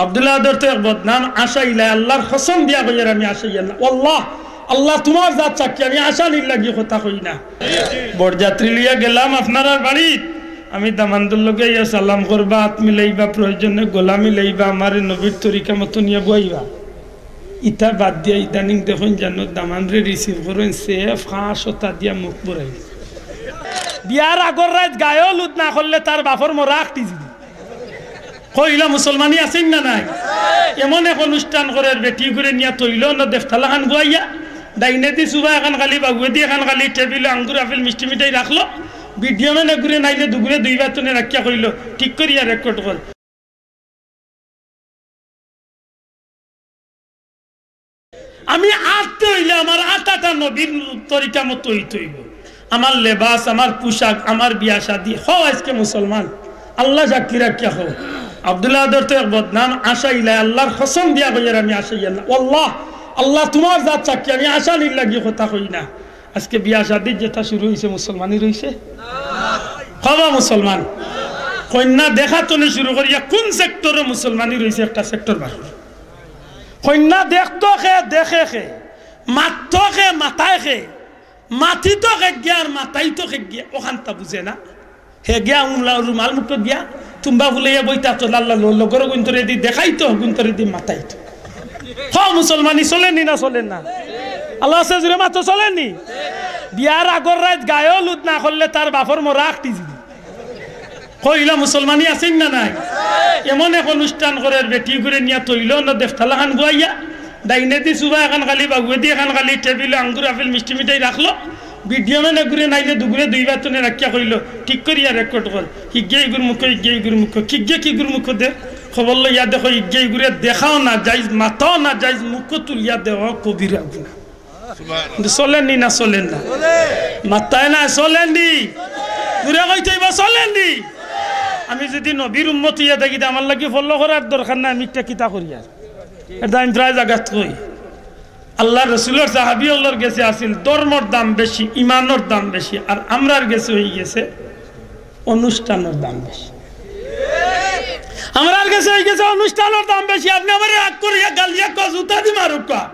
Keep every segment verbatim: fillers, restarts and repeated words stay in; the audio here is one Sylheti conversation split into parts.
আব্দুল আদর তো এক বদনাম, আশাইলা, আল্লার কসম দিয়া কইয়ার আমি আশাইয়ার না। ওয়াল্লাহ, আল্লাহ তুমার জাত সাক্ষী, আমি আশানির লাগি কথা কই না। বরযাত্রী লইয়া গেলাম আপনারার বাড়িত, আমি দামান্দর লগে ইয়া সালাম করবা, আত মিলাইবা, প্রয়োজনে গলা মিলাইবা, আমারে নবীর তরিকা মতো নিয়া বইবা। ইতা বাদ দিয়া ইদানিং দেখইন জানো দামানরে receive করইন, সে ফাঁস ওতা দিয়া মুখ বরাই। বিয়ার আগর রাইত গায়ে হলুদ না করলে তার বাপর মরা আখটি যিবো। কইলা মুসলমানি আছইন না নাই? এমন এক অনুষ্ঠান করের, বেটি গুরে নিয়া তৈল না দেফতালা খান গুয়াইয়া, ডাইনেদি সুবা এখান খালি, বাগুয়েদি এখান খালি, টেবিলো আঙ্গুর আপেল মিষ্টি মিঠাই রাখলো, ভিডিও ম্যানে গুরে নাইলে দুগুরে দুই বাতনে রাখিয়া কইলো, "ঠিক করিয়া রেকর্ড কর।" আমি আটতে অইলে আমার আটাটা নবীর তরিকা মতো অইতে অইবো। আমার লেবাস, আমার পোশাক, আমার বিয়া শাদি। হও আজকে মুসলমান, আল্লাহ সাক্ষী রাখিয়া হও। আব্দুল আদর তো এক বদনাম, আশাইলা, আল্লার কসম দিয়া কইয়ার আমি আশাইয়ার না। ওয়াল্লাহ, আল্লাহ তুমার জাত সাক্ষী, আমি আশানির লাগি কথা কই না। আজকে বিয়া শাদির যেটা শুরু অইছে, মুসলমানি রইছে? কবা মুসলমান। কইন্যা দেখা তনে শুরু করিয়া কোন সেক্টরো মুসলমানি রইছে, একটা সেক্টর বার করো। কইন্যা দেখতো খে, দেখে খে, মাততো খে, মাতায় খে, মাতিতো খে গিয়া আর মাতাইতো খে গিয়া, অখানতা বুঝে না। হে গিয়া উমলা রুমাল মুখো গিয়া, তুম্বা ফুলাইয়া বইতা তো লাল্লা লো, লগর গুন্তরে দি দেখাইতো, গুন্তরে দি মাতাইতো। হ মুসলমানি চলেনি না চলের না? আল্লাহ আছে জুরে মাতো চলেনি? বিয়ার আগর রাইত গায়ে হলুদ না করলে তার বাপর মরা আখটি যিবো। কইলা মুসলমানি আছইন না নাই? এমন এক অনুষ্ঠান করের, বেটি গুরে নিয়া তৈল না দেফতালা খান গুয়াইয়া, ডাইনেদি সুবা এখান খালি, বাগুয়েদি এখান খালি, টেবিলো আঙ্গুর আপেল মিষ্টি মিঠাই রাখলো, ভিডিও ম্যানে গুরে নাইলে দুগুরে দুই বাতনে রাখিয়া কইলো, "ঠিক করিয়া রেকর্ড কর।" হিগে ইগুর মুখো, হিগে ইগুর মুখো, কিগে কিগুর মুখো দে, খবর লইয়া দেখো, হিগে ইগুরে দেখাও না জাইজ, মাতাও না জাইজ, মুখো তুলিয়া দেওয়া কবিরা গুনা। কিন্তু চলেনি না চলের না? মাতায় না চলেনি? জুরে কইতে অইবো চলেনি? আমি যদি নবীর উম্মত অইয়া থাকি, তে আমার লাগি ফলো করার দরকার নাই, আমি ইটা কিতা করিয়ার। এটা আমি প্রায় জাগাত কই। আল্লার রসুলর সাহাবি অকলর গেছে আছিল ধর্মর দাম বেশি, ইমানর দাম বেশি, আর আমরার গেছে অইগেছে অনুষ্ঠানর দাম বেশি। আমরার গেছে অইগেছে অনুষ্ঠানর দাম বেশি। আপনে আমারে রাগ করিয়া গালিয়া কওয়া, জুতা দি মারুক্কা।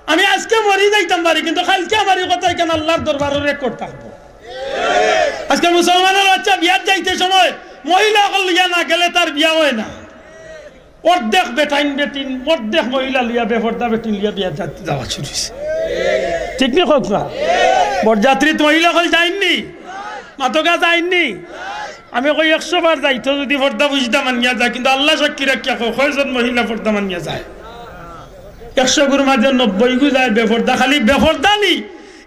আমি আজকে মরি যাইতাম পারি, কিন্তু কাইলকে আমার ই কথা ইখান আল্লার দরবারো রেকর্ড থাকবো। আজকে মুসলমানর বাচ্চা বিয়াত যাইতে সময় মহিলা অকল লইয়া না গেলে তার বিয়া অয় না। অর্ধেক বেটাইন বেটিন, অর্ধেক মহিলা লইয়া, বেপর্দা বেটিন লইয়া বিয়াত যা-, যাওয়া শুরু অইছে। ঠিক নি কউক্কা? বরযাত্রীত মহিলা অকল যাইননি? মাতোক্কা যাইননি? আমি কই একশো বার যাইতো যদি পর্দা পুশিদা মানিয়া যায়, কিন্তু আল্লাহ সাক্ষী রাখিয়া কও, কয়জন মহিলা পর্দা মানিয়া যায়? একশো গুর মাঝে নব্বই গু যায় বেপর্দা, খালি বেপর্দা নি।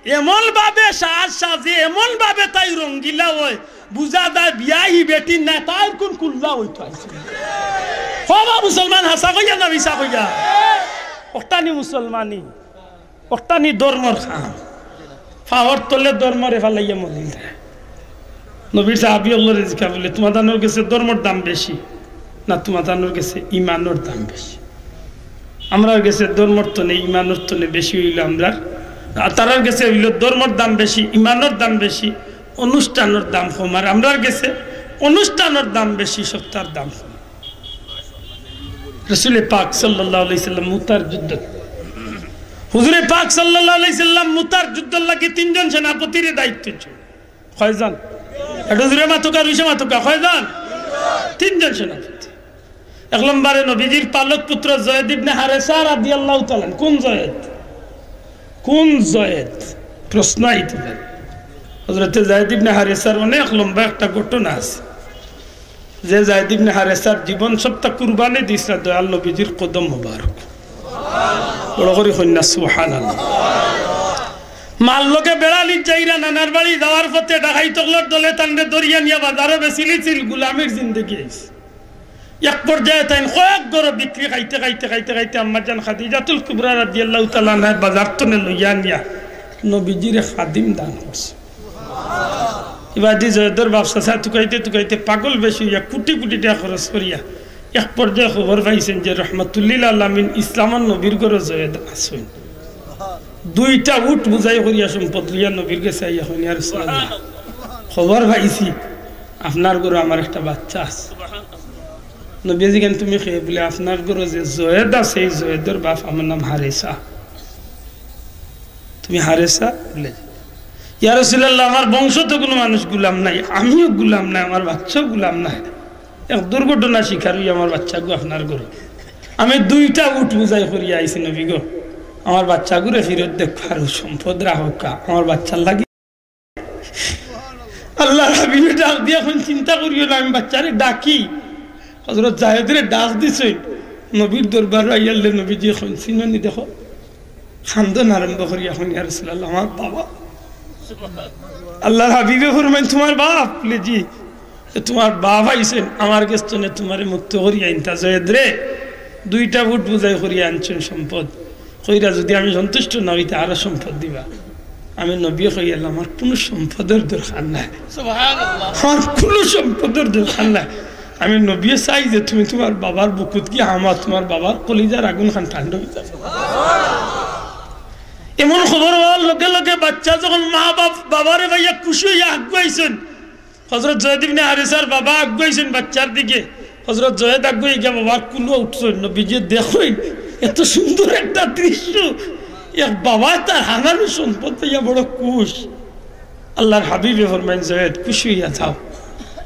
এমন ভাবে সাজ সাজে, এমন ভাবে তাই রঙ্গিলা অয়, বুঝা যায় বিয়াই বেটির নায়, তাইর কুন কুল্লা অইতো আইছে। হবা মুসলমান, হাছা কইয়া না মিছা কইয়া? অকটানি মুসলমানি। অকটানি ধর্মর কাম। ফাওর তলে ধর্মরে ফালাইয়া মরিল। নবীর সাহাবি অকলরে জিকা বুলে, "তুমাতানর গেছে ধর্মর দাম বেশি না তুমাতানর গেছে ইমানর দাম বেশি?" আমরার গেছে ধর্মর তনে ইমানর তনে বেশি অইলো আমরার, আর তারার গেছে অইলো ধর্মর দাম বেশি, ইমানর দাম বেশি, অনুষ্ঠানর দাম কম। আর আমরার গেছে অনুষ্ঠানর দাম বেশি, সত্তার দাম কম। রসুলে পাক সাল্লাল্লাহু আলাইহি সাল্লাম মুতার যুদ্ধ, হুজুরে পাক সাল্লাল্লাহু আলাইহি সাল্লাম মুতার যুদ্ধর লাগি তিনজন সেনাপতিরে দায়িত্ব দিছইন। কয়জন? একটু জুরে মাতোক্কা, রুশে মাতোক্কা, কয়জন? তিনজন সেনাপতি। এক নম্বরে নবীজির পালক পুত্র জয়েদ ইবনে হারেসা রাদিয়াল্লাহু তাআলা আনহু। কোন জয়েদ? কোন জয়েদ? প্রশ্ন আইতে পারে। হযরতে জয়েদ ইবনে হারেসার অনেক লম্বা একটা ঘটনা আছে। যে জয়েদ ইবনে হারেসার জীবন সবটা কুরবানি দিছলা দয়াল নবীজির কদম মোবারক। বড় করি কইন না সুবহানাল্লাহ। মার লগে বেড়ালিত যাইরা নানার বাড়ি যাওয়ার পথে ডাকাইত অকলর দলে তানরে ধরিয়া নিয়া বাজারো বেচিলিছিল, গুলামির জিন্দেগি আইছে। এক পর্যায়ে তাইন কয়েক ঘরো বিক্রি খাইতে খাইতে খাইতে খাইতে আম্মাজান খাদিজাতুল কুবরা রাদিয়াল্লাহু তাআলা আনহায় বাজার তনে লইয়া নিয়া নবীজিরে খাদিম দান করছে। ইবাদি জয়েদর বাপ চাচা তুকাইতে তুকাইতে পাগল বেশি অইয়া কুটি কুটি টেকা খরচ করিয়া এক পর্যায়ে খবর পাইছইন যে রহমাতুল্লিল আলামিন ইসলামর নবীর ঘরো জয়েদ আছইন। দুইটা উট বুঝাই করিয়া সম্পদ লইয়া নবীর গেছে আইয়া কইন, "ইয়া রাসূলুল্লাহ, খবর পাইছি আপনার ঘরো আমার একটা বাচ্চা আছে।" নবীয়ে জিগাইন, "তুমি কে?" বলে, "আপনার ঘরো যে জয়েদ আছে, এই জয়েদর বাপ আমার নাম হারেসা।" "তুমি হারেসা?" বলে, "ইয়া রাসূলুল্লাহ, আমার বংশত কুনু মানুষ গুলাম নাই, আমিও গুলাম নাই, আমার বাচ্চাও গুলাম নাই। এক দুর্ঘটনা শিকার অইয়া আমার বাচ্চাগু আপনার ঘরো। আমি দুইটা উট বুঝাই করিয়া আইছি নবী গো, আমার বাচ্চাগুরে ফিরত দেউক্কা, আর সম্পদ রাখউক্কা, আমার বাচ্চার লাগি।" আল্লাহর হাবিবে ডাক দিয়া কইন, "চিন্তা করিও না, আমি বাচ্চারে ডাকি।" হযরত জয়েদরে ডাক দিছইন, নবীর দরবারো আইয়ারলে নবীজিয়ে কইন, "চিনো নি?" দেখো, কান্দন আরম্ভ করিয়া কইন, "ইয়া রাসূলুল্লাহ, আমার বাবা।" আল্লাহর হাবিবে ফরমাইন, "তুমার বাপ?" বলে, "জি।" "এ তুমার বাপ আইছইন, আমার গেছ থনে তুমারে মুক্ত করিয়া আনতা, জয়েদরে দুইটা উট বুঝাই করিয়া আনছইন সম্পদ। কইরা যুদি আমি সন্তুষ্ট না অইতা, আরো সম্পদ দিবা।" আমি নবীয়ে কইয়ারলাম, "আমার কুনু সম্পদর দরকার নাই, আমার কুনু সম্পদর দরকার নাই।" আমি নবীয়ে চাই যে তুমি তুমার বাবার বুকুত গিয়া হামাও, তুমার বাবার কলিজার আগুন খান ঠান্ডা অইযায়। এমন খবর অওয়ার লগে লগে বাচ্চা যখন মা বাপ বাবারে পাইয়া খুশি অইয়া আগুয়াইছইন, হযরত জয়েদ ইবনে হারেসার বাবা আগুয়াইছইন বাচ্চার দিকে। হযরত জয়েদ আগুয়াই গিয়া বাবার কুলো উঠছইন। নবীজিয়ে দেখইন, এত সুন্দর একটা দৃশ্য, এক বাবায় তার হারানো সম্পদ পাইয়া বড় খুশ। আল্লাহর হাবিবে ফরমাইন, "জয়েদ, খুশি অইয়া যাও।"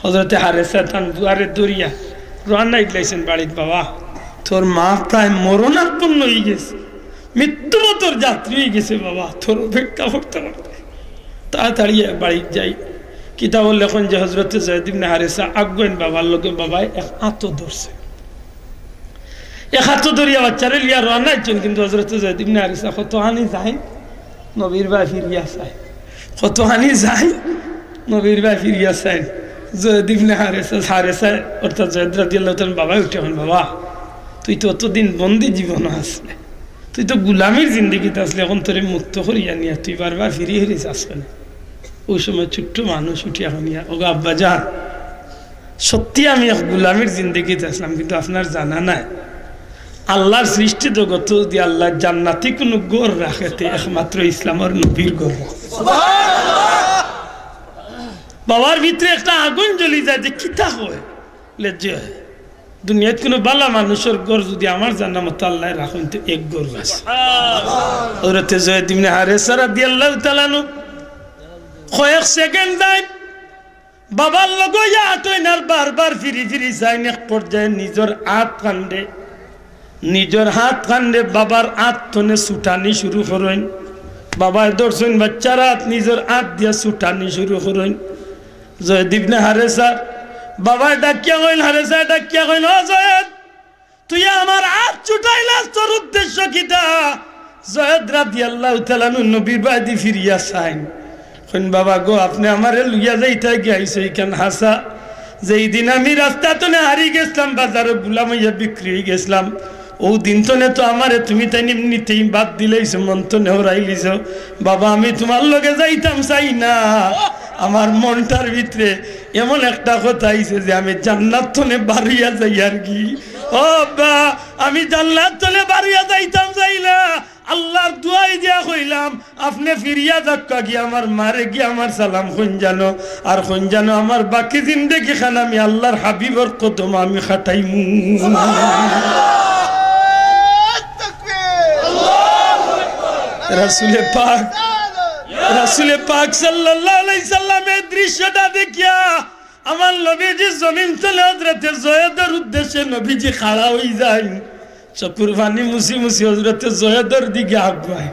হযরতে হারেসা তান দুয়ারে দৌড়িয়া রওয়ানা দিলাইছইন বাড়িত, "বাবা, তোর মা প্রায় মরণাপন্ন অইগেছে, মৃত্যুপথর যাত্রী অইগেছে বাবা, তোর অপেক্ষা করতে করতে।" তাড়াতাড়ি বাড়িত যাই। কিতাবো লেখইন যে হযরতে জয়েদ ইবনে হারেসা আগুয়াইন বাবার লগে, বাবায় এক আতো ধরছে। এক আতো ধরিয়া বাচ্চারে লইয়া রওয়ানা অইছইন, কিন্তু হযরতে জয়েদ ইবনে হারেসা কতখানি যাইন, নবীর বায় ফিরিয়া চাইন। কতখানি যাইন, নবীর বায় ফিরিয়া চাইন। জয়েদ ইবনে হারেসা, হারেসা অর্থাৎ জয়েদ রাদিয়াল্লাহু তাআলা আনহুর বাবায় উঠিয়া কইন, "বাবা, তুই তো অতদিন বন্দি জীবনো আছলে, তুই তো গুলামির জিন্দেগিত আছলে, এখন তোরে মুক্ত করিয়া নিয়া তুই বারবার ফিরি ফিরি যাস কেনে?" অউ সময় ছোট্ট মানুষ উঠিয়া কইন, "ওগো আব্বাজান, সত্যি আমি এক গুলামির জিন্দেগিত আছলাম, কিন্তু আপনার জানা নাই, আল্লাহর সৃষ্টি জগতো যুদি আল্লায় জান্নাতি কুনু ঘর রাখে, তে একমাত্র ইসলামর নবীর ঘর রাখে।" বাবার ভিতরে একটা আগুন জ্বলি যায় যে কিতা কয়, লজ্জা অয়। দুনিয়াত কুনু বালা মানুষর ঘর যুদি আমার জানা মতো আল্লায় রাখইন, তে এক ঘর আছে। হযরতে জয়েদ ইবনে হারেসা রাদিয়াল্লাহু তাআলা আনহু কয়েক সেকেন্ড যাইন, বাবার লগে ইয়া আটইন আর বারবার ফিরি ফিরি চাইন। এক পর্যায়ে নিজর আত কান্দে, নিজর আত কান্দে, বাবার আত থনে ছুটানি শুরু করইন। বাবায় ধরছইন বাচ্চার আত, নিজর আত দিয়া ছুটানি শুরু করইন। জয়েদ ইবনে হারেসার বাবায় ডাকিয়া কইন, হারেসায় ডাকিয়া কইন, "ও জয়েদ, তুই আমার আত ছুটাইলাস, তোর উদ্দেশ্য কিতা?" জয়েদ রাদিয়াল্লাহু তাআলা আনহু নবীর বায়দি ফিরিয়া চাইন। কইন, "বাবা গো, আপনে আমারে লইয়া যাইতা গিয়া আইছো ইখান হাছা। যেই দিন আমি রাস্তা থনে হারি গেছলাম, বাজারো গুলাম অইয়া বিক্রি অইগেছলাম, অউ দিন থনে তো আমারে তুমি তাইন এমনিতেই বাদ দিলাইছো, মন থনে হরাইলিছো। বাবা, আমি তুমার লগে যাইতাম চাই না। আমার মনটার ভিতরে এমন একটা কথা আইছে যে আমি জান্নাত থনে বারইয়া যাইয়ার গি। ও আব্বা, আমি জান্নাত থনে বারইয়া যাইতাম চাই না।" আল্লাহর দুয়াই দিয়া কইলাম, "আপনে ফিরিয়া যাউক্কা গি, আমার মারে গি আমার সালাম কইন জানো, আর কইন জানো আমার বাকি জিন্দেগি খান আমি আল্লাহর হাবিবর কদম আমি খাটাইমু।" রাসুলে পাক, রাসুলে পাক সাল্লাল্লাহু আলাইহি সাল্লামে দৃশ্যটা দেখিয়া আমার নবীজি জমিন তলে হযরতে জয়েদর উদ্দেশ্যে নবীজি খাড়া অইযাইন। চকুর পানি মুছি মুছি হযরতে জয়েদর দিকে আগুয়াইন।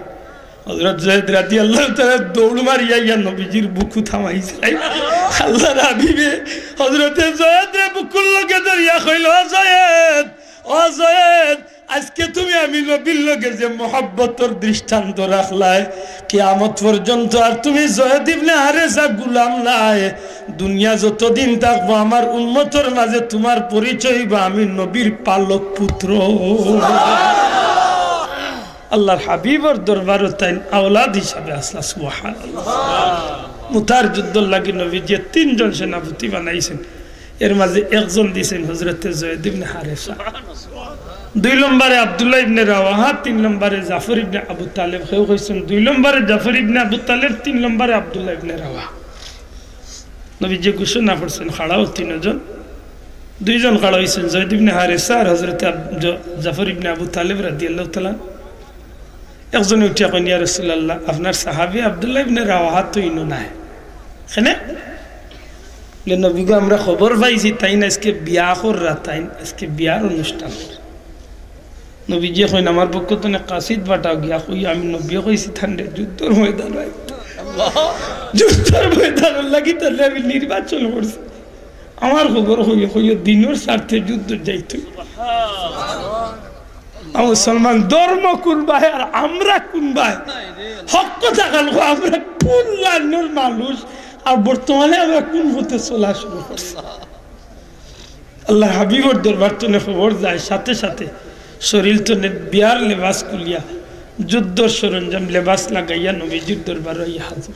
হযরত জয়েদ রাদিয়াল্লাহু তাআলা দৌড় মারিয়া আইয়া নবীজির বুকু থামাইযাইন। আল্লাহর হাবিবে হযরতে জয়েদরে বুকুর লগে ধরিয়া কইল, "ও জয়েদ, ও জয়েদ, আইজকে তুমি আমি নবীর লগে যে মহব্বতর দৃষ্টান্ত রাখলায়, কিয়ামত পর্যন্ত আর তুমি জয়েদ ইবনে হারেসা গুলাম নায়। দুনিয়া যতদিন থাকবো, আমার উম্মতর মাঝে তুমার পরিচয় অইবো আমি নবীর পালক পুত্র।" আল্লাহর হাবিবর দরবারো তাইন আওলাদ হিসাবে আছলা। সুবহানাল্লাহ। মুতার যুদ্ধর লাগি নবীজিয়ে তিনজন সেনাপতি বানাইছইন। এর মাঝে একজন দিছইন হযরতে জয়েদ ইবনে হারেসা, দুই নম্বরে আব্দুল্লাহ ইবনে রাওয়াহা, তিন নম্বরে জাফর ইবনে আবু তালেব। কেউ কইছইন দুই নম্বরে জাফর ইবনে আবু তালেব, তিন নম্বরে আব্দুল্লাহ ইবনে রাওয়াহা। নবীজিয়ে ঘোষণা করছইন, "খাড়া অও তিনজন।" দুইজন খাড়া অইছইন, যায়েদ ইবনে হারেসা আর হযরত আব-, জ-, জাফর ইবনে আবু তালেব রাদিয়াল্লাহু তাআলা আনহু। একজনে উঠিয়া কইন, "ইয়া রাসূলুল্লাহ, আপনার সাহাবী আব্দুল্লাহ ইবনে রাওয়াহা তো ইনো নাই।" কেনে? বলে, "নবী গো, আমরা খবর পাইছি, তাইন আইজকে বিয়া কররা, তাইন আইজকে বিয়ার অনুষ্ঠান।" নবীজিয়ে কইন, "আমার পক্ষ তনে কাসিদ পাঠাও গিয়া কইও, আমি নবীয়ে কইছি তানরে যুদ্ধর ময়দানো আইতো।" যুদ্ধর ময়দানর লাগি তানরে আমি নির্বাচন করছি। আমার খবর কইও, কইও দিনর স্বার্থে যুদ্ধ যাইতো। আ, মুসলমান ধর্ম কুনবায় আর আমরা কুনবায়? হক কথা খান কও, আমরা কুন লাইনর মানুষ আর বর্তমানে আমরা কুন পথে চলা শুরু করছি? আল্লাহর হাবিবর দরবার তনে খবর যায়, সাথে সাথে শরীল তনে বিয়ার লেবাস খুলিয়া, যুদ্ধর সরঞ্জাম লেবাস লাগাইয়া নবীজির দরবার আইয়া হাজির।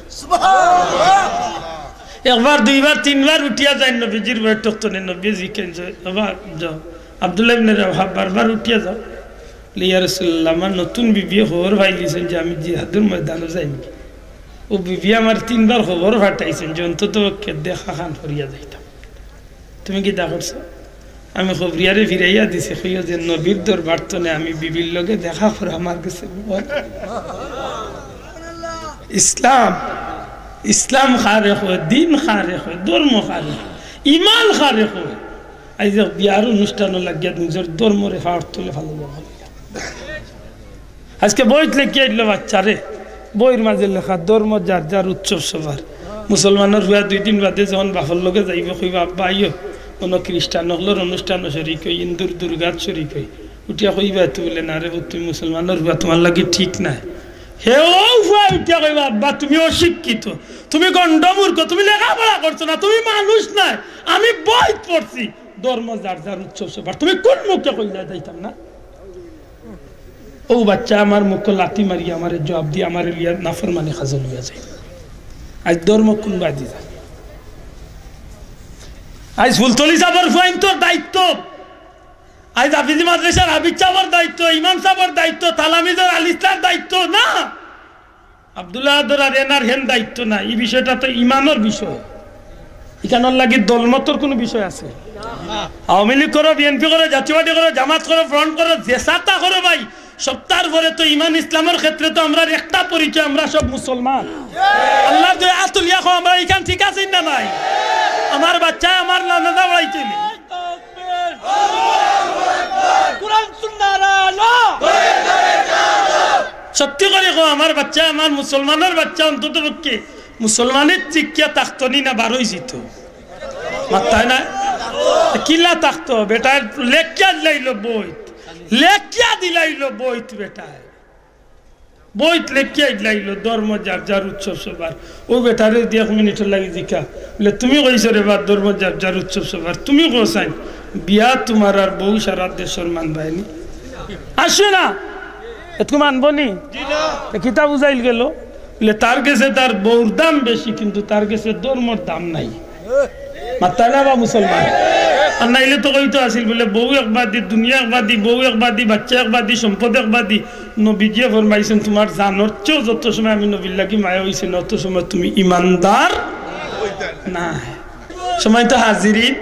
একবার, দুইবার, তিনবার উঠিয়া যাইন নবীজির বৈঠক তনে, নবীয়ে জিকাইন যে, "বাবা, যাও।" আব্দুল্লাহ ইবনে রাওয়াহা বারবার উঠিয়া যাও। বলে, "ইয়া রাসূলুল্লাহ, আমার নতুন বিবিয়ে খবর পাইলিছইন যে আমি জিহাদর ময়দানো যাইমু।" অউ বিবিয়ে আমারে তিনবার খবর পাঠাইছইন যে অন্তত পক্ষে দেখা খান করিয়া যাইতাম। তুমি কিতা করছো? আমি খবরিয়ারে ফিরাইয়া দিছি, কইও যে নবীর দরবার তনে আমি বিবির লগে দেখা করা আমার গেছে ভয়। ইসলাম, ইসলাম কারে কয়, দিন কারে কয়, ধর্ম কারে কয়, ইমান কারে কয়? আইজ এক বিয়ার অনুষ্ঠানো লাগিয়া নিজর ধর্মরে পাওর তলে ফালাইয়া ফালাইয়া। আইজকে বইত লেখিয়া আইলো বাচ্চারে, বইর মাঝে লেখা, "ধর্ম যার যার উৎসব সবার।" মুসলমানর পুয়া দুই দিন বাদে যখন বাপর লগে যাইবো, কইবা, "আব্বা, আইও, অনো খ্রিস্টান অকলর অনুষ্ঠানো শরিক অই, হিন্দুর দুর্গাত শরিক অই।" উঠিয়া কইবা তো বলে, "না রে পুত, তুমি মুসলমানর পুয়া, তুমার লাগি ঠিক নায়।" হে অউ পুয়া উঠিয়া কইবা, "আব্বা, তুমি অশিক্ষিত, তুমি গণ্ডমূর্খ, তুমি লেখাপড়া করছো না, তুমি মানুষ নায়, আমি বইত পড়ছি, ধর্ম যার যার উৎসব সবার, তুমি কুন মুখে কইলা যাইতাম না?" অউ বাচ্চায় আমার মুখো লাথি মারি আমারে জুয়াব দিয়া আমারে লইয়া নাফরমানি কাজো লইয়া যায়। আইজ ধর্ম কুনবায়দি যায়? আইজ ফুলতলি সাবর পুয়াইন্তর দায়িত্ব, আইজ হাফিজি মাদ্রাসার হাফিজ সাবর দায়িত্ব, ইমাম সাবর দায়িত্ব, তালামিজর আলিস্তার দায়িত্ব না। আব্দুল্লাহ আদর আর এনার হেন দায়িত্ব না, ই বিষয়টা তো ইমানর বিষয়। ইখানর লাগি দলমতর কুনু বিষয় আছে? আওয়ামী লীগ করো, বিএনপি করো, জাতীয় পার্টি করো, জামাত করো, ফ্রন্ট করো, যেসাতা করো ভাই, সবতার পরে তো ইমান ইসলামর ক্ষেত্রে তো আমরার একটা পরিচয়, আমরা সব মুসলমান। আল্লাহর দুই আত তুলিয়া কও, আমরা ইখান ঠিক আছি না নাই? আমার বাচ্চায় আমার নানা দাওয়াইতে কোরআন সুন্নাহর আলো। সত্যি করি কও, আমার বাচ্চায়, আমার মুসলমানর বাচ্চায় অন্তত পক্ষে মুসলমানির শিক্ষা থাকতো নি না বারোই যিতো? মাত্তায় না? কিলা থাকতো? বেটায় লেখিয়া দিলাইলো বইত, লেখিয়া দিলাইলো বইত বেটায়। বইত লেখিয়া দিলাইলো, "ধর্ম যার যার উৎসব সবার।" অউ বেটারে দিয়া এক মিনিটর লাগি জিকা, বলে, "তুমি কইছো রে বা ধর্ম যার যার উৎসব সবার, তুমি কও চাইন, বিয়া তুমার আর বউ সারা দেশর মানবায়নি?" আসো না, এতকু মানবো নি? তে কিতা বুঝাইল গেল? বলে, "তার গেছে তার বউর দাম বেশি, কিন্তু তার গেছে ধর্মর দাম নাই।" মাত্তায় না বা মুসলমান? আর নাইলে তো কইতো আছিল বলে, "বউ একবাদি, দুনিয়া একবাদি, বউ একবাদি, বাচ্চা একবাদি, সম্পদ একবাদি।" নবীজিয়ে ফরমাইছইন, "তুমার জানর চেয়েও যত সময় আমি নবীর লাগি মায়া অইছে না, অত সময় তুমি ইমানদার না।" সম্মানিত হাজিরিন,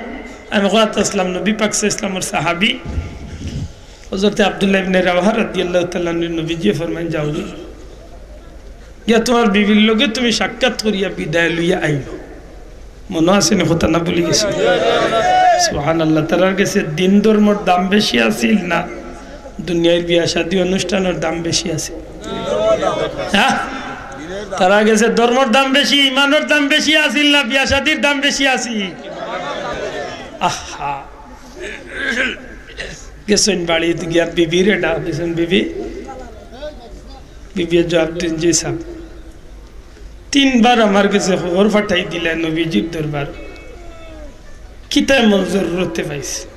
আমি কওয়াত আছলাম নবী পাক সাল্লাল্লাহু আলাইহি ওয়াসাল্লামর সাহাবী হযরতে আব্দুল্লাহ ইবনে রাওয়াহা রাদিয়াল্লাহু তাআলা আনহু নবীজিয়ে ফরমাইন, "যাও গিয়া তুমার বিবির লগে তুমি সাক্ষাৎ করিয়া বিদায় লইয়া আইও।" মনো আছে নি কথা না ভুলি গেছি? সুবহানাল্লাহ। তারার গেছে দিন ধর্মর দাম বেশি আছিল না দুনিয়ার বিয়া শাদী অনুষ্ঠানর দাম বেশি আছিল? হ্যাঁ? তারার গেছে ধর্মর দাম বেশি, ইমানর দাম বেশি আছিল না বিয়া শাদীর দাম বেশি আছিল? আহা। গেছইন বাড়িত গিয়া বিবিরে ডাক দিছইন, "বিবি।" বিবিয়ে জুয়াব দিছইন, "জি সাব।" তিনবার আমার গেছে খবর পাঠাই দিলা নবীজির দরবার। কিতা এমন জরুরতে পাইছে?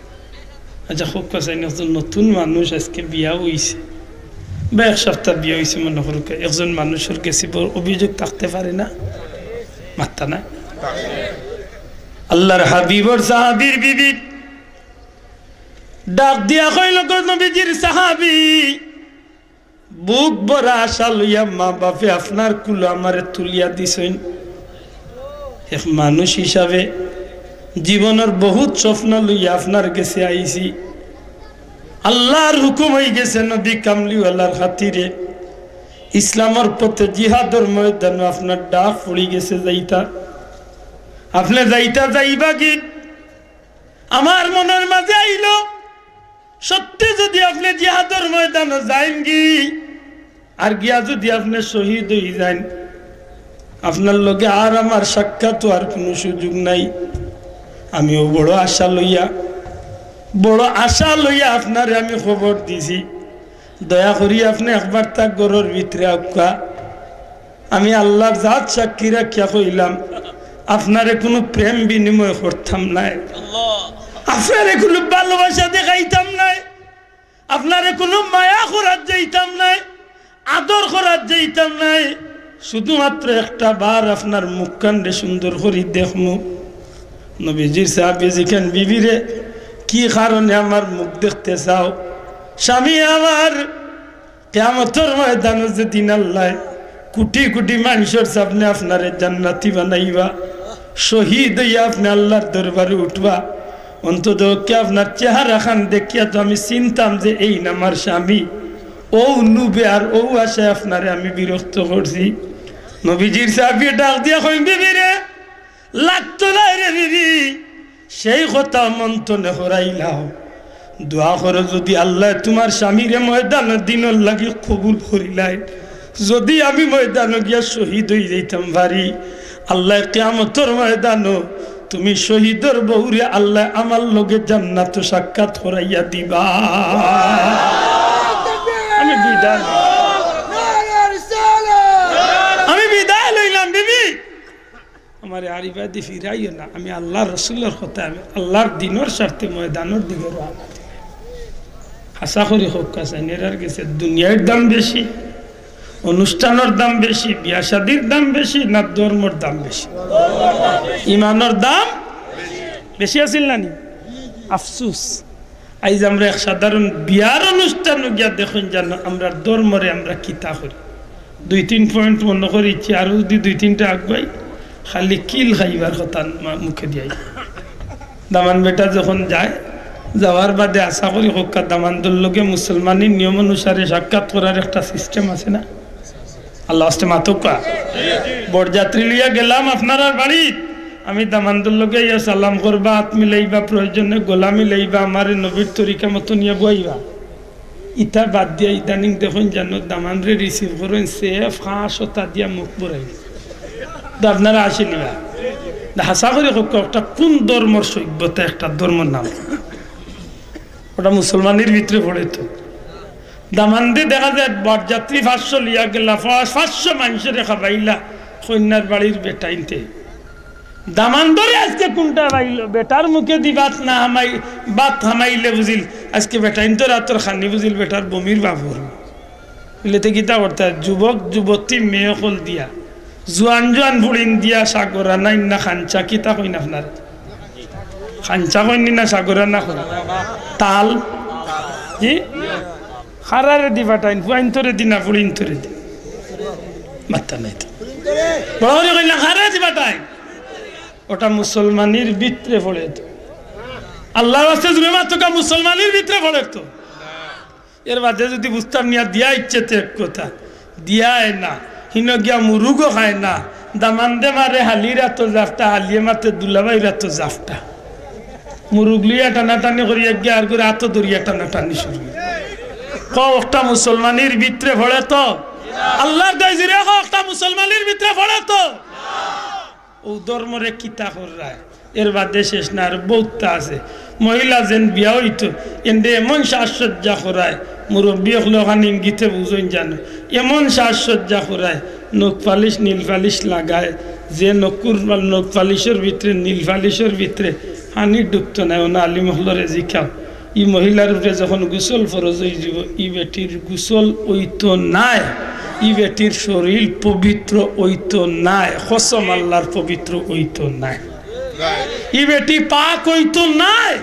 আচ্ছা, কউক্কা চাইন, একজন নতুন মানুষ আইজকে বিয়া অইছে, বা এক সপ্তাহ বিয়া অইছে মনো করউক্কা, একজন মানুষর গেছে বড় অভিযোগ থাকতে পারে না? মাত্তা না? আল্লাহর হাবিবর সাহাবীর বিবি ডাক দিয়া কইল, "গো নবীজির সাহাবী, বুক ভরা আশা লইয়া মা বাপে আপনার কুলো আমারে তুলিয়া দিছইন। এক মানুষ হিসাবে জীবনর বহুত স্বপ্ন লইয়া আপনার গেছে আইছি। আল্লার হুকুম অইগেছে, নবী কামলিওয়ালার খাতিরে ইসলামর পথে জিহাদর ময়দানো আপনার ডাক পড়িগেছে যাইতা। আপনে যাইতা যাইবাগি? আমার মনর মাঝে আইলো, সত্যি যুদি আপনে জিহাদর ময়দানো যাইনগি, আর গিয়া যুদি আপনে শহীদ অইযাইন, আপনার লগে আর আমার সাক্ষাৎ অওয়ার কুনু সুযোগ নাই। আমিও বড় আশা লইয়া, বড় আশা লইয়া আপনারে আমি খবর দিছি। দয়া করি আপনে একবার তা ঘরর ভিতরে আউক্কা। আমি আল্লার জাত সাক্ষী রাখিয়া কইলাম, আপনারে কুনু প্রেম বিনিময় করতাম নায়, আপনারে কুনু ভালোবাসা দেখাইতাম নায়, আপনারে কুনু মায়া করাত যাইতাম নায়, আদর করাত যাইতাম নায়। শুধুমাত্র একটা বার আপনার মুখখানরে সুন্দর করি দেখমু। নবীজির সাহাবী জিকাইন, "বিবিরে, কি কারণে আমার মুখ দেখতে চাও?" স্বামী আমার, কিয়ামতর ময়দানো যেদিন আল্লায় কুটি কুটি মানষর সামনে আপনারে জান্নাতি বানাইবা, শহীদ অইয়া আপনে আল্লার দরবারে উঠবা, অন্তত পক্ষে আপনার চেহারাখান দেখিয়া তো আমি চিনতাম যে এইন আমার স্বামী। অউ নুবে আর অউ আশায় আপনারে আমি বিরক্ত করছি। নবীজির সাহাবীয়ে ডাক দিয়া কইন, "বিবিরে, লাগতো নায় রে বিবি, সেই কথা মন থনে হরাইলাও। দোয়া করো যুদি আল্লায় তুমার স্বামীরে ময়দানো দিনর লাগি কবুল করিলাইন, যুদি আমি ময়দানো গিয়া শহীদ অইযাইতাম পারি, আল্লায় কিয়ামতর ময়দানো তুমি শহীদর বউরে আল্লায় আমার লগে জান্নাতো সাক্ষাৎ করাইয়া দিবা।" আমি বিদায়, আমি বিদায় লইলাম, বিবি। আমারে আর ইবাদি ফিরাইও না, আমি আল্লার রসুলর কথা, আমি আল্লার দিনর স্বার্থে ময়দানর দিকে রওনা দিলাম। হাছা করি কউক্কা চাইন, এরার গেছে দুনিয়ার দাম বেশি, অনুষ্ঠানর দাম বেশি, বিয়া শাদির দাম বেশি, না ধর্মর দাম বেশি? ইমানর দাম বেশি আছিল না নি? আফসুস, আইজ আমরা এক সাধারণ বিয়ার অনুষ্ঠানো গিয়া দেখইন জানো, আমরার ধর্মরে আমরা কিতা করি। দুই তিন point মনো করি ইচ্ছি, আরো যুদি দুই তিনটা আগুয়াই, খালি কিল খাইবার কথা মা-, মুখে দিয়াই। দামান বেটা যখন যায়, যাওয়ার বাদে আশা করি কউক্কা দামান্দর লগে মুসলমানি নিয়ম অনুসারে সাক্ষাৎ করার একটা system আছে না? আল্লার ওয়াস্তে মাতউক্কা। বরযাত্রী লইয়া গেলাম আপনারার বাড়িত, আমি দামান্দর লগে ইয়া সালাম করবা, আত মিলাইবা, প্রয়োজনে গলা মিলাইবা, আমারে নবীর তরিকা মতো নিয়া বওয়াইবা। ইতা বাদ দিয়া ইদানিং দেখইন জানো দামান্দরে receive করইন, সে ফাঁস ওতা দিয়া মুখ বরাই। তো আপনারা আসেনি বা? হাছা করি কউক্কা, ওটা কুন ধর্মর সভ্যতা, একটা ধর্মর নাম? ওটা মুসলমানির ভিতরে পড়ে তো। দামান্দে দেখা যায় বরযাত্রী পাঁচশো লইয়া গেলা, পাঁচ-, পাঁচশো মানষরে খাবাইলা, কইন্যার বাড়ির বেটাইন্তে। দামান্দরে আজকে কুনটা পাইলো? বেটার মুখেদি ভাত না হামাই-, ভাত হামাইলে বুঝিল, আজকে বেটাইন্তর আতর খানি বুঝিল, বেটার বমির বাবুর। বুলে তে কিতা করতা? যুবক যুবতী মেয়ে অকল দিয়া, জুয়ান জুয়ান ফুড়িন দিয়া, সাগর আনাইন না খাঞ্চা, কিতা কইন আপনার? খাঞ্চা কইন নি না সাগর আনা কইন? তাল? জি? খারারে দি ফাটাইন, ফুয়াইন্তরে দি না ফুড়িন্তরে দি? মাত্তা নাই তো। বড় করি কইন না, খারারে দি ফাটাইন। ওটা মুসলমানির ভিতরে পড়ে তো। আল্লার ওয়াস্তে জুরে মাতউক্কা, মুসলমানির ভিতরে পড়ে তো। এর বাদে যুদি বুঝতাম নিয়া দিয়া ইচ্ছে তো এক কথা, দিয়ায় না, হিনো গিয়া মুরুগও খায় না, দামান্দে মারে হালির আতো জাফটা, হালিয়ে মাতে দুলাভাইর আতো জাফটা। মুরুগ লইয়া টানাটানি করি এক গিয়া আর করে আতো ধরিয়া টানাটানি শুরু। কও, একটা মুসলমানির ভিতরে পড়ে তো? আল্লার দয় জুরে কও, একটা মুসলমানির ভিতরে পড়ে তো? ও ধর্মরে কিতা কররায়? এর বাদে শেষ না, আর বউততা আছে। মহিলা যেন বিয়া অইতো, এনরে এমন সাজসজ্জা করায়, মুরব্বি অকলে অখান ইঙ্গিতে বুঝইন জানো, এমন সাজসজ্জা করায়, নখ পালিশ, নীল পালিশ লাগায়, যে নকুর, নখ পালিশর ভিতরে, নীল পালিশর ভিতরে পানি ঢুকতো নায়। অনো আলিম অকলরে জিকাও, ই মহিলার উপরে যখন গোসল ফরজ অইযিবো, ই বেটির গোসল অইতো নায়, ই বেটির শরীর পবিত্র অইতো নায়, কসম আল্লার পবিত্র অইতো নায়, ই বেটি পাক অইতো নায়।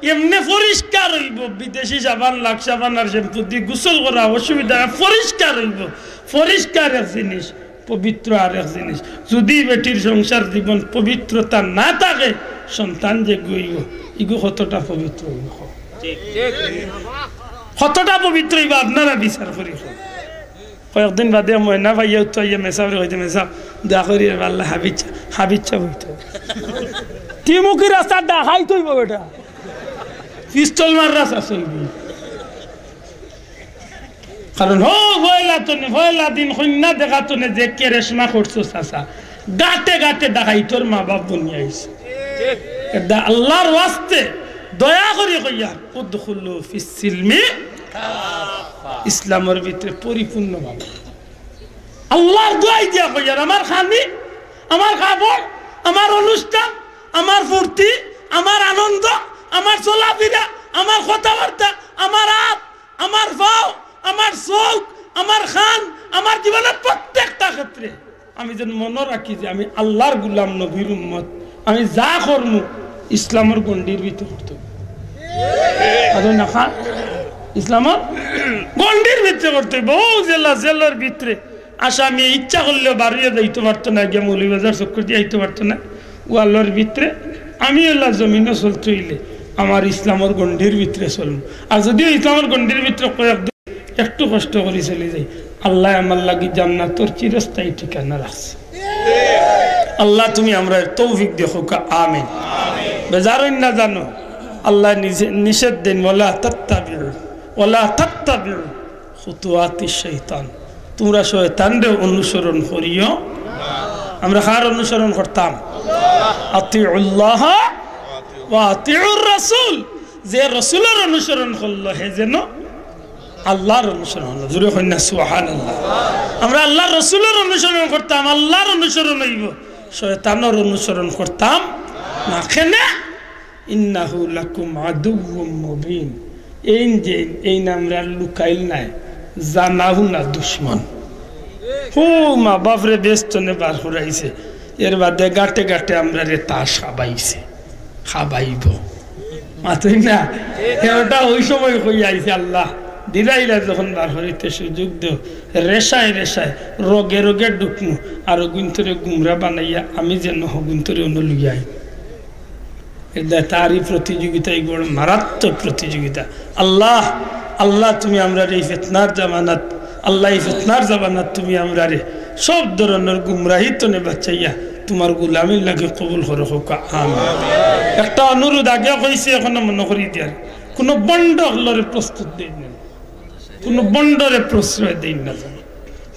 এমনে পরিষ্কার অইবো, বিদেশি সাবান, লাক্স সাবান আর শ্যাম্পু দি গোসল করা অসুবিধা নায়, পরিষ্কার অইবো। পরিষ্কার এক জিনিস, পবিত্র আরেক জিনিস। যুদি বেটির সংসার জীবন পবিত্রতা না থাকে, সন্তান যেগু অইবো, ইগু কতটা পবিত্র অইবো? কতটা পবিত্র অইবো, আপনারা বিচার করি কউক্কা। কয়েকদিন বাদে ময়না ভাইয়াও তো আইয়া মেসাবরে কইতে, "মেসাব, দোয়া করি রে আল্লাহ, হাফিজ, হাফিজ সাব অইতো।" টিমুকি রাস্তার ডাকাইত অইবো বেটা, পিস্তল মার রাস্তা চলবি। কারণ হো পয়লা তনে, পয়লা দিন কইন্যা দেখা তনে যে কেরেশমা করছো চাচা, গাটে গাটে ডাকাইতর মা বাপ বনিয়া আইছে। এটা আল্লাহর ওয়াস্তে দয়া করি কইয়ার, "উদখুলু ফিস সিলমি কাফফা।" ইসলামর ভিতরে পরিপূর্ণভাবে। আল্লাহর দোয়াই দিয়া কইয়ার, আমার খানি, আমার কাপড়, আমার অনুষ্ঠান, আমার ফুর্তি, আমার আনন্দ, আমার চলাফিরা, আমার কথাবার্তা, আমার আত, আমার পাও, আমার চউখ, আমার কান, আমার জীবনের প্রত্যেকটা ক্ষেত্রে আমি যেন মনো রাখি যে আমি আল্লাহর গুলাম, নবীর উম্মত, আমি যা করমু ইসলামর গণ্ডির ভিতরে করতে অইবো। আর না খা, ইসলামর গণ্ডির ভিতরে করতে অইবো। বউ জেলা, জেলর ভিতরে আসামি ইচ্ছা করলেও বারইয়া যাইতো পারতো না, গিয়া মৌলভীবাজার চক্কর দিয়া আইতো পারতো না। ওয়ালর ভিতরে আমি অলা জমিনো চলতে অইলে আমার ইসলামর গণ্ডির ভিতরে চলমু। আর যদিও ইসলামর গণ্ডির ভিতরে কয়েক একটু কষ্ট করি চলি যাই, আল্লায় আমার লাগি জান্নাতর চিরস্থায়ী ঠিকানা রাখছে। আল্লাহ, তুমি আমরারে তৌফিক দেও, কউক্কা আমিন। বেজার অইন না জানো, আল্লায় নিজে নিষেধ দেন, "ওয়ালা তাত্তাবিউ, ওয়ালা তাত্তাবিউ খুতুওয়াতিশ শাইতান।" তুমরা শয়তানরে অনুসরণ করিও। আমরা কার অনুসরণ করতাম? আতিউল্লাহ ওয়া আতিউর রাসূল। যে রসুলর অনুসরণ করলো, হে যেন আল্লাহর অনুসরণ অইলো। জোরে কইন না, সুবহানাল্লাহ। আমরা আল্লাহর রসুলর অনুসরণ করতাম, আল্লাহর অনুসরণ অইবো, শয়তানর অনুসরণ করতাম না। কেনে? ইন্নাহু লাকুম আদুউম মুবিন। এইন যে, এইন আমরার লুকাইল নায়, জানা হুনা দুশমন। হু, মা বাপরে বেহেস্ত তনে বার করাইছে, এর বাদে গাটে গাটে আমরারে তাস খাবাইছে। খাবাইবো। মাতইন না? হে ওটা ওই সময় কইয়া আইছে, "আল্লাহ, দিলাইলা যখন বার করিতে সুযোগ দেও, রেশায় রেশায়, রগে রগে ঢুকমু, আর অগুইন্তরে গুমরা বানাইয়া আমি যেন হগুইন্তরে অনো লইয়া আই।" এটা তারই প্রতিযোগিতা, এই বড় মারাত্মক প্রতিযোগিতা। আল্লাহ, আল্লাহ, তুমি আমরারে এই ফিতনার জামানাত, আল্লাহ, এই ফিতনার জামানাত তুমি আমরারে সব ধরনর গুমরাহি তনে বাঁচাইয়া তুমার গুলামির লাগি কবুল করো, কউক্কা আমিন। একটা অনুরোধ আগে কইছি, এখনো মনো করি দিয়ার, কুনু ভন্ড অকলরে প্রস্তুত দেইন না, কুনু ভন্ডরে প্রশ্রয় দেইন না।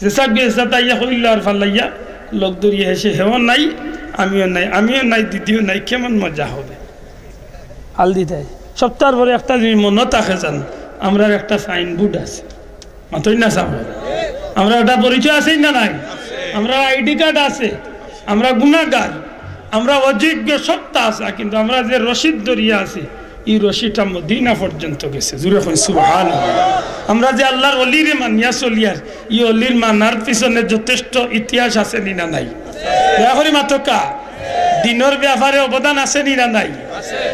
যেসাব গেছে তাইয়া কইলা আর ফালাইয়া, লগ ধরিয়া হেষে, হেও নাই, আমিও নাই, আমিও নাই, দিদিও নাই, কেমন মজা হবে। আল দিতাই। সপ্তাহর পরে একটা জিনিস মনো থাকে যান, আমরার একটা সাইনবোর্ড আছে। মাতইন না সাব। আমরার একটা পরিচয় আছে না নাই? আমরার আইডি কার্ড আছে। আমরা গুনাগার, আমরা অযোগ্য, সত্তা আছে, কিন্তু আমরা যে রশিদ ধরিয়া আছি, ই রশিটা মদিনা পর্যন্ত গেছে। জোরে কইন সুবহানাল্লাহ। আমরা যে আল্লাহর অলিরে মানিয়া চলিয়ার, ই অলির মানার পিছনে যথেষ্ট ইতিহাস আছে নি না নাই? দয়া করি মাতউক্কা। দিনর ব্যাপারে অবদান আছে নি না নাই?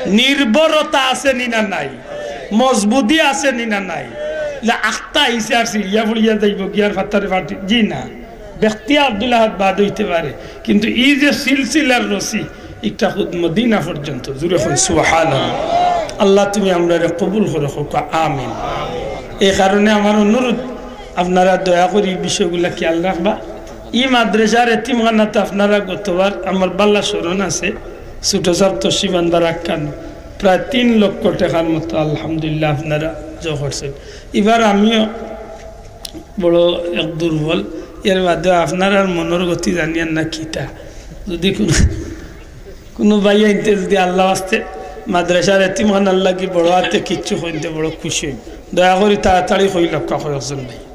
নির্ভরতা আছে নি না নাই? মজবুতি আছে নি না নাই? যে আখতা আইছে আর ছিড়িয়া পড়িয়া যাইবো গিয়ার ফাত্তারে ফাটি, জি না। ব্যক্তি আব্দুল আহাদ বাদ অইতে পারে, কিন্তু ই যে সিলসিলার রশি, ইটা খুদ মদিনা পর্যন্ত। জোরে কইন সুবহানাল্লাহ। আল্লাহ, তুমি আমরারে কবুল করো, কউক্কা আমিন। এই কারণে আমার অনুরোধ, আপনারা দয়া করি ই বিষয়গুলা খেয়াল রাখবা। ই মাদ্রাসার এতিমখানাত আপনারা গতবার, আমার বালা স্মরণ আছে, ছোট ছাত্র শিবান বারাক্কান প্রায় তিন লক্ষ টেকার মতো আলহামদুলিল্লাহ আপনারা জো করছেন। ইবার আমিও বড় এক দুর্বল, এর বাদে আপনারার মনর গতি জানিয়ার না কিতা। যদি কুনু, কুনু ভাইয়াইন্তে যদি আল্লাহ ওয়াস্তে মাদ্রাসার এতিমখানার লাগি বড় আতে কিচ্ছু কইন তে বড় খুশি অইন। দয়া করি তাড়াতাড়ি কইলাউক্কা কয়েকজন ভাই।